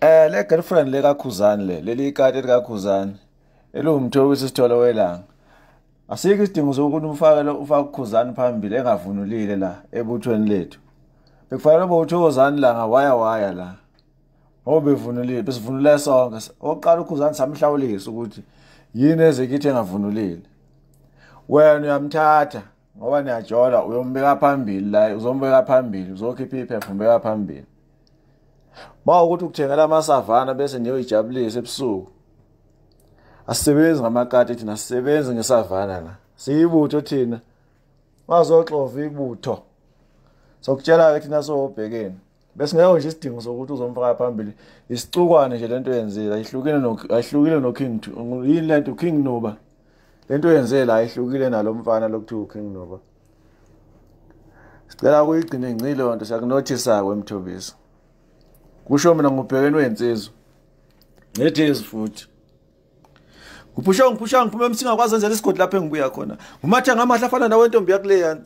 Le girlfriend le kaKhuzani le, leli ikati likaKhuzani eliwumthobisi Sithole welanga. Asikho isidingo sokuthi umfake ufake uKhuzani phambili engavunulile la ebuthweni lethu. Bekufanele ube uThokozani la waya waya la. Ngoba bevunulile, besivunule sonke. Oqala uKhuzani samhlawulisa ukuthi yini ezekithi engavunulile. Wena uyamthatha ngoba niyajola, uyombeka phambili la, uzombeka phambili, uzokhipha iphepha umbeka phambili. Mawukuthi ukuthengela amasavana bese niyoyijabulisa ebusuku. Asisebenzi ngamakati thina, asisebenzi ngesavana la. Siyibutho thina. Wazoxova ibutho. Sokutshela ke thina sobhekeni. Bese ngeke nje isidingo sokuthi uzomfaka phambili. Isicukwane nje lento yenzile, ayihlukile no ayihlukile no King yini lento King Nuba. Lento yenzele ayihlukile nalomfana lokuthiwa uKing Nuba. Sicela kuyigcine ngci leyo nto, siyakunothisa kwemthobisi. Kusho mina ngubhekene wensizwa. Ngethezi futhi. Ngiphusha ngiphusha ngiphume emsinga kwazenzela isigodi lapho engibuya khona. Ngumatha ngamahle afana nawe ntombi yakuleya.